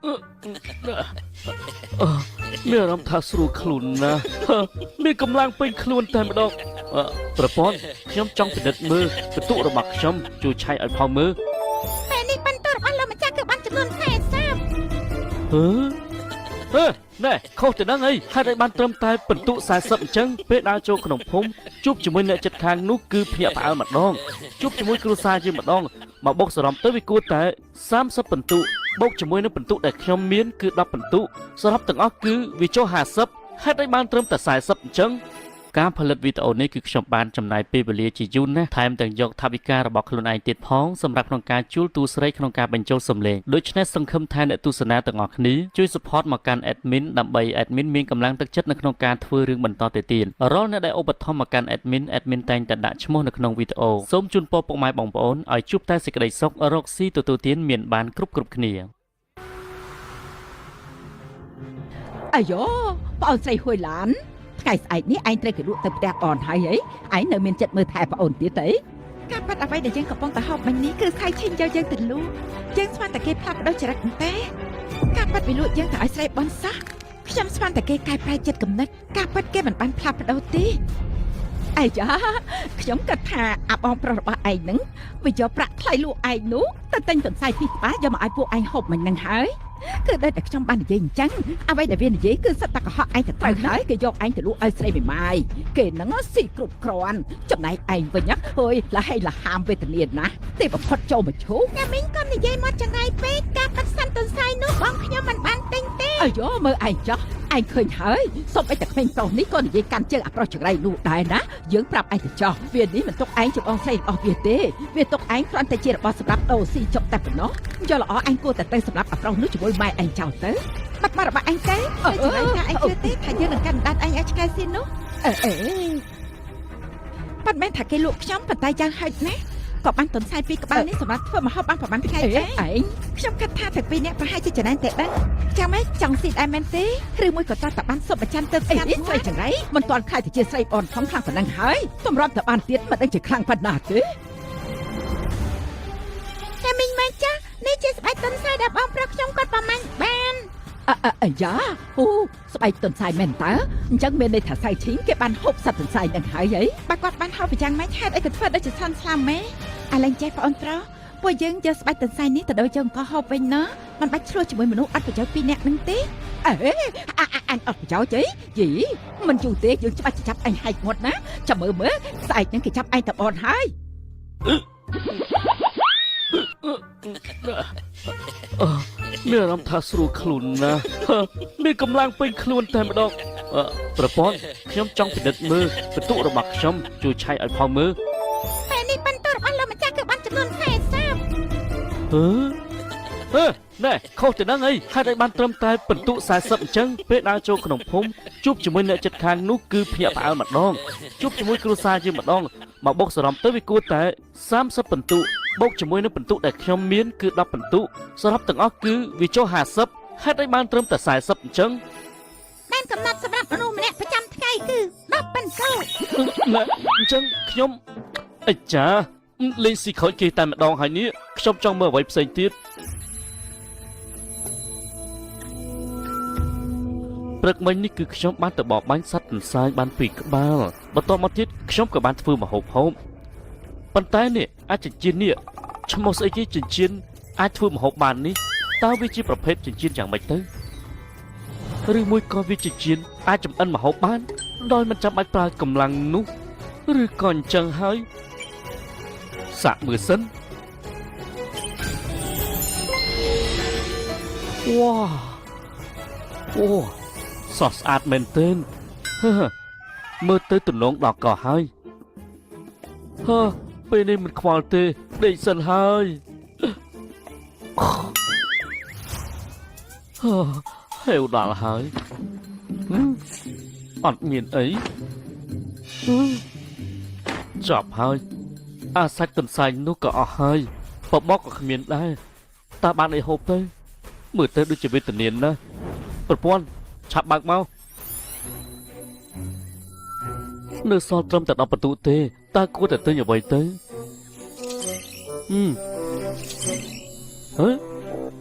អឺមានអារម្មណ៍ថាស្រួលខ្លួនណាស់មានកម្លាំងពេញខ្លួនតែម្ដងអឺប្រពន្ធខ្ញុំចង់ពិនិត្យមើលបន្ទុករបស់ខ្ញុំជួយឆែកឲ្យផងមើល ពេលនេះបន្ទោរបស់លោកម្ចាស់គឺបានចំនួន40 ហឺអឺណែខុសទៅនឹងអីហេតុអីបានត្រឹមតែបន្ទុក40អញ្ចឹងពេលដើរចូលក្នុងភូមិជួបជាមួយអ្នកចិត្តខាងនោះគឺភ្ញាក់ផ្អើលម្ដងជួបជាមួយគ្រួសារយើងម្ដងមកបុកសរំទៅវាគួរតែ30បន្ទុកបូកជាមួយនឹងបន្ទុកដែលខ្ញុំមានគឺ10បន្ទុកសរុបទាំងអស់គឺវាចុះ50ហេតុអីបានត្រឹមតែ40អញ្ចឹង ការផលិតវីដេអូនេះគឺខ្ញុំបានចំណាយពេលវេលាជាយូរណាស់ថែមទាំងយកថវិការបស់ខ្លួនឯងទៀតផងសម្រាប់ក្នុងការជួលទូស្រីក្នុងការបញ្ចូលសំឡេងដូច្នេះសង្ឃឹមថាអ្នកទស្សនាទាំងអស់គ្នាជួយ support មកកាន់ admin ដើម្បី admin មានកម្លាំងទឹកចិត្តនៅក្នុងការធ្វើរឿងបន្តទៅទៀតរាល់អ្នកដែលឧបត្ថម្ភមកកាន់ admin admin តែងតែដាក់ឈ្មោះនៅក្នុងវីដេអូសូមជូនពរពុកម៉ែបងប្អូនឲ្យជួបតែសេចក្តីសុខរកស៊ីទទួលទានមានបានគ្រប់ៗគ្នា អាយ៉ូប្អូនស្រីហួយឡានថ្ងៃស្អែកនេះឯងត្រូវគេលក់ទៅផ្ទះអនហើយហីឯងនៅមានចិត្តមើលថែប្អូនទៀតទេ ការប៉ັດអ្វីដែលយើងកំពុងតែហូបមិញនេះគឺសៃឈិញយកយើងទៅលក់យើងស្មានតែគេផ្លាស់ប្ដូរចរិតទេការប៉ັດវាលក់យើងទៅឲ្យស្រីបនសោះខ្ញុំស្មានតែគេកែប្រែចិត្តគំនិតការប៉ັດគេមិនបានផ្លាស់ប្ដូរទេ អាយ៉ាខ្ញុំគិតថាអាបងប្រុសរបស់ឯងហ្នឹងវាយកប្រាក់ថ្លៃលក់ឯងនោះទៅទិញទន្សាយពីរក្បាលយកមកឲ្យពួកឯងហូបមិញហ្នឹងហើយគឺដូចតែខ្ញុំបាននិយាយអញ្ចឹងអ្វីដែលវានិយាយគឺសិតតែកុហកឯងទៅត្រូវហើយគេយកឯងទៅលក់ឲ្យស្រីមេម៉ាយគេហ្នឹងស៊ីគ្រប់គ្រាន់ចំណែកឯងវិញណាអើយលហេលហាមវេទនាណាស់ទេបំផុតចូលមកឈូក ញ៉ាមីងកុំនិយាយមកចង្រៃពេកការប៉ັດសាន់ទុនសៃនោះបងខ្ញុំមិនបានទិញទេ អាយ៉ូមើលឯងចោះឯងឃើញហើយសុំអីតែក្មេងប្រុសនេះក៏និយាយកាន់ជើងអាប្រុសចង្រៃនោះដែរណាយើងប្រាប់ឯងទៅចោះវានេះមិនទុកឯងជាបងស្រីរបស់វាទេវាទុកឯងគ្រាន់តែជារបស់សម្រាប់ដូរស៊ីចុកតែប៉ុណ្ណោះយកល្អឯងគួរតែទៅសម្រាប់អាប្រុសនោះជាមួយម៉ែឯងចោលទៅ បាត់មករបស់ឯងទេតែចង្រៃថាឯងជឿទេថាយើងនឹងកាន់ដានឯងឲ្យឆ្កែស៊ីនោះ អេអេ ប៉ាត់មែនថាគេលក់ខ្ញុំប៉ុន្តែយ៉ាងហោចណាស់ក៏បានទុនសៃពីរក្បាលនេះសម្រាប់ធ្វើម្ហូបបានប្រហែលថ្ងៃ អេ ដែរ ឯង ខ្ញុំគិតថាទាំងពីរនាក់ប្រហែលជាចំណេញតែដឹងចាំម៉េចចង់ស៊ីដែរមែនទេឬមួយក៏តតែបានសុបម្ចាន់ទៅ អេ ស្ងាត់ ស្រីចង្រៃមិនទាន់ខ្លាចទៅជាស្រីអនផងខ្លាំងប៉ុណ្ណឹងហើយទម្រាំតែបានទៀតមិនដឹងជាខ្លាំងប៉ុណ្ណាទេ តែមីងមែនចាស់នេះជាស្បែកទុនសៃដែលបងប្រុសខ្ញុំគាត់ប្រមាញ់បាន អអអាយ៉ាអូស្បែកទន្សាយមែនតើអញ្ចឹងមានន័យថាសៃឈីងគេបានហូបសត្វទន្សាយនឹងហើយហី បើគាត់បានហូបប្រចាំម៉េចហេតុអីក៏ធ្វើដូចជាសន់ស្លាំម៉េអាលែងចេះប្អូនប្រុសពួកយើងយកស្បែកទុនសៃនេះទៅដូរជើងកហូបវិញណាមិនបាច់ឆ្លោះជាមួយមនុស្សអត់ប្រយោជន៍ពីរនាក់នឹងទេ អេអាអាអញអត់ប្រយោជន៍អីយីមិនយូរទេយើងច្បាស់จะចាប់អញហែកមាត់ណាចាំមើលមើលស្អែកហ្នឹងគេចាប់ឯងទៅបនហើយ អឺមានអារម្មណ៍ថាស្រួលខ្លួនណាស់មានកម្លាំងពេញខ្លួនតែម្ដងអឺប្រពន្ធខ្ញុំចង់ពិនិត្យមើលបន្ទុករបស់ខ្ញុំជួយឆែកឲ្យផងមើល ពេលនេះបន្ទោរបស់លោកម្ចាស់គឺបានចំនួន40 ហឺអឺណែខុសទៅនឹងអីហេតុអីបានត្រឹមតែបន្ទុក40អញ្ចឹងពេលដើរចូលក្នុងភូមិជួបជាមួយអ្នកចិត្តខាងនោះគឺភ្ញាក់ផ្អើលម្ដងជួបជាមួយគ្រួសារយើងម្ដងមកបុកសរំទៅវាគួរតែ30បន្ទុកបូកជាមួយនឹងបន្ទុកដែលខ្ញុំមានគឺ10បន្ទុកសរុបទាំងអស់គឺវាចុះ50ហេតុអីបានត្រឹមតែ40អញ្ចឹង ដែនកំណត់សម្រាប់មនុស្សម្នាក់ប្រចាំថ្ងៃគឺ10បន្ទោ ណែអញ្ចឹងខ្ញុំអិចាលេងស៊ីខូចគេតែម្ដងហើយនេះខ្ញុំចង់មើលអ្វីផ្សេងទៀតព្រឹកមិញនេះគឺខ្ញុំបានទៅបរបាញ់សត្វទន្សាយបានពីរក្បាលបន្ទាប់មកទៀតខ្ញុំក៏បានធ្វើម្ហូបហូបប៉ុន្តែនេះអាចចិញ្ចៀននេះឈ្មោះស្អីគេចិញ្ចៀនអាចធ្វើម្ហូបបាននេះតើវាជាប្រភេទចិញ្ចៀនយ៉ាងម៉េចទៅឬមួយក៏វាចិញ្ចៀនអាចចម្អិនម្ហូបបានដោយមិនចាំបាច់ប្រើកម្លាំងនោះ ឬក៏អញ្ចឹងហើយសាក់មើលសិនវ៉ាអូសោះស្អាតមែនទែនហឺហឺមើលទៅទំនងដល់កហើយហឺពេលនេះមិនខ្វល់ទេដេកសិនហើយហឺហេវដល់ហើយហឹមអត់មានអីហឹម ចប់ហើយអាសាច់ទន្សាយនោះក៏អស់ហើយបបកក៏គ្មានដែរតើបានអីហូបទៅមើលទៅដូចជាវេទនាណាស់ប្រពន្ធឆាប់បើកមកនៅសល់ត្រឹមតែ10បន្ទុកទេតើគួរតែទិញអ្វីទៅហឹម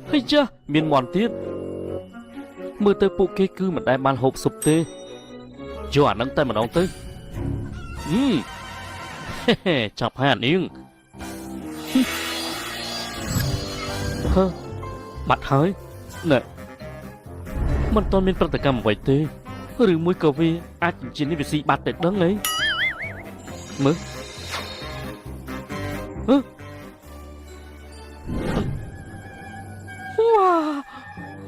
ហ៎ ហើយចាស់មានមន់ទៀតមើលទៅពួកគេគឺមិនដែលបានហូបស៊ុបទេយកអាហ្នឹងតែម្ដងទៅហឹមហេហេចាប់ហើយអានាងហឺបាត់ហើយណែមិនតន់មានប្រតិកម្មអ្វីទេឬមួយក៏វាអាចចិញ្ចៀននេះវាស៊ីបាត់តែដឹងអីមើលហឺវ៉ា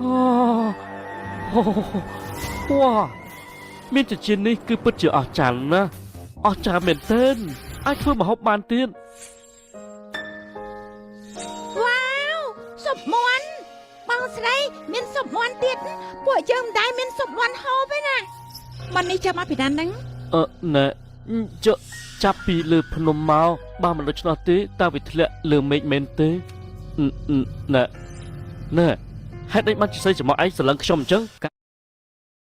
អូអូវ៉ាមានចិញ្ចៀននេះគឺពិតជាអស្ចារ្យណាស់អស្ចារ្យមែនទែនអាចធ្វើម្ហូបបានទៀត វ៉ាវស៊ុបមាន់បងស្រី មានស៊ុបមាន់ទៀតពួកយើងមិនដែលមានស៊ុបមាន់ហូបទេណាមិននេះចាំមកពីណាហ្នឹង អឺណែចចាប់ពីលើភ្នំមកបើមិនដូច្នោះទេតើវាធ្លាក់លើមេឃមែនទេអឺអឺណែណែហេតុអីបានជាស្រីច្រមុះឯងស្រឡឹងខ្ញុំអញ្ចឹង?